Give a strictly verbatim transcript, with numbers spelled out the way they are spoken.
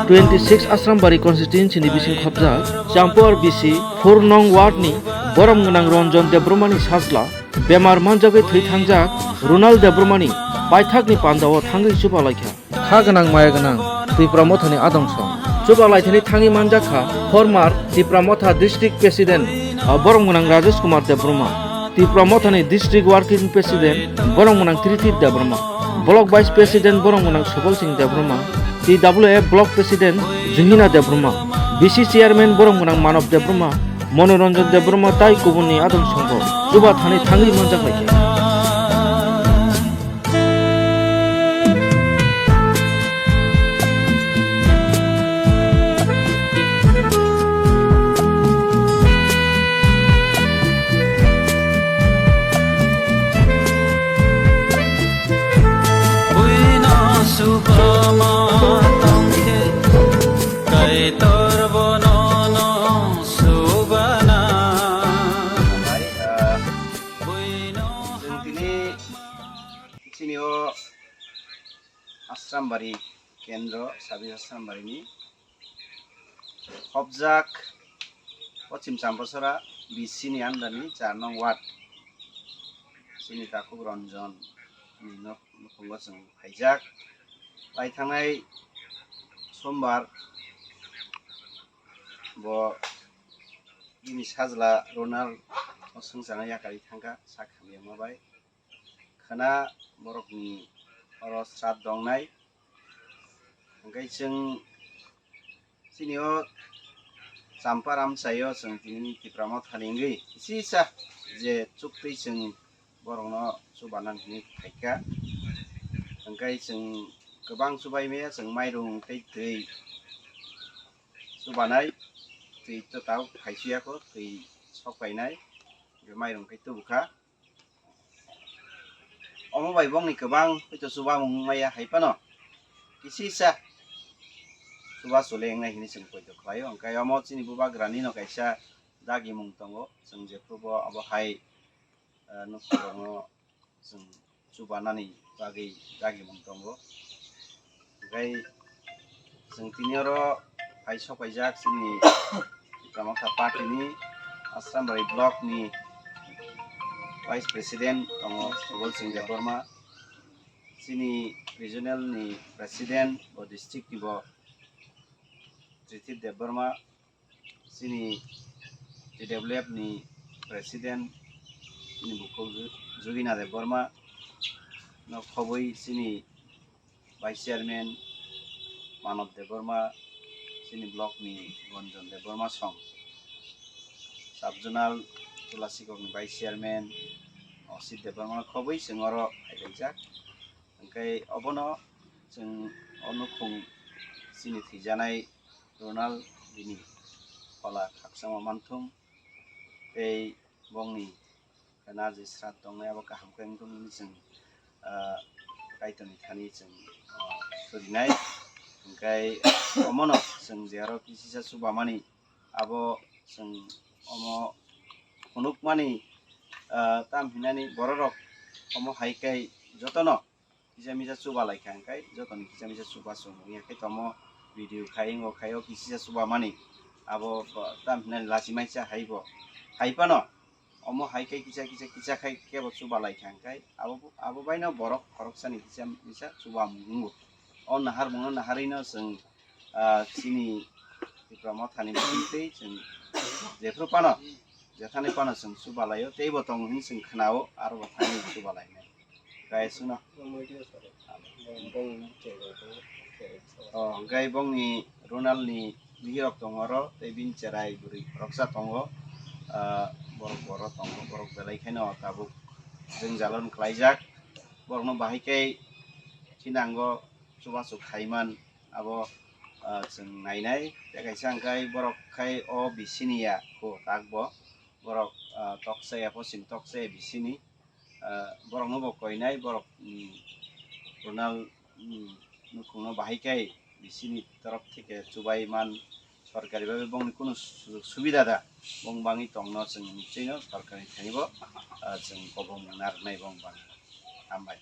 Twenty six Asrambari constituency ni bising khobjak Champur B C four nong ward ni borom gwnang Ranjan Debbarma ni sajla bemar manjagwi thwi thangjak Ronald Debbarma ni paithak ni panda o thangwi chuba laikha. Kha gwnang maya gwnang Tipra Motha ni adong song chuba laithani thangwi manjak kha former Tipra Motha district president, ah, borom gwnang Rajesh Kumar Debbarma. Tipra Mothani District Working President borom gwnang Triti Debbarma, Block Vice President borom gwnang Subal Singh Debbarma, T W F Block President Juhina Debbarma, B C Chairman borom gwnang Manob Debbarma, Manoranjan Debbarma tai kubunni adong songbo chuba thani thangwi manjak laikha. Buino subama tongkhe, Kaitor bono no subana. Hai, ah, Buino chwng tini chini o Asrambari kendro, Sabi Asrambari ni khobjak Pochim Champasora B C ni under ni char nong ward. Chini takhuk Ranjan ni nok nukhungo chwng phaijak. Lai thangnai sombar bo bini sajla Ronald o swngcharno yakarwi thangkha sak hamyama bai. Khwna borokni oro srat dongnai. Hwnkhe chwng chini o Champa Ramchaio chwng tini Tipra Mothani wngwi kisa je chuktwi chwng borokno chubanani hinwi phaikha. Hwnkhe chwng kwbang chubai maya, chwng mairung tei twi chubanai, twi to tabuk phaisiyakho, twi sok painai, hwnkhe mairung khe tubukha. Omo bai bongni kwbang poito chubamung wngmaya hai phano kisa kisa chuba chule wngnai hinwi chwng poito khlaio. Hwnkhe omo chini bubagrani no kaisa dagimung tongo, chwng jephrubo abo hai, eh, nukhungrokno chwng chubanani bagwi dagimung tongo. Hwnkhe chwng tini oro phai sok paijak chini Tipra Motha Party ni Asrambari Block ni Vice President tongo Subal Singh Debbarma, chini Regional ni President bo district ni bo Triti Debbarma, chini T W F ni President, chini bukhuk Ju-, Jugina Debbarma no khobwi chini Vice Chairman Manob Debbarma, chini block ni Gonjon Debbarma song, Sub Zonal Tulasikok ni Vice Chairman Osit Debbarma no khobwi chwng oro phailaijak. Hwnkhe obono chwng o nukhung chini thwijanai Ronald bini phola khakchangma manthung tei bongni khwna je srat tongnai abo kaham khe wngthung hwnwi chwng, ah, Kaitorni thani chwng, ah, surinai. Hwnkhe omono chwng je aro kisisa chubamani abo chwng omo phunukmani, ah, tam hinani bororok omo hai khe jotono kisa misa chuba lai kha, hwnkhe jotoni kisa misa chuba chwng wngya khe tamo video khai, wngo khai, o kisa chuba mani abo tam hinani lachi maisa hai bo. Hai phano omo hai khe kisa, kisa, kisa khai kebo chuba lai kha, hwnkhe abo, abo baino borok khoroksani kisa misa chuba mung wngo. O nahar mungno naharwino chwng, ah, chini Tipra Mothani bisingtwi chwng jephru phano, jethani phano chwng chuba laio, teibo tongo hwnwi chwng khnao, aro bo thani chuba lainai. Khe chwngno. O, hwnkhe bongni Ronald ni bihirok tongo oro, tei bini cherai bwrwi khoroksa tongo, ah, borok boro tongo, borok belai kheno tabuk jwngjal-o kwlaijak, borokno bahai khe thinango chubachu khaiman abo, ah, chwng nainai. Tei kaisa hwnkhe borok khai o bisini ya kho tak bo borok, ah, toksa ya, posing toksa ya bisini, ah, borokno bo koinai, borok, mm, Ronald, mm, nukhungno bahai khe bisini torop theke chubai man, sorkari bhabe bongni kunu sujog subida da bong bangwi tongno chwng nichoi no sorkarni thani bo, ah, chwng kobong narwknai bong bangwi. Hambai.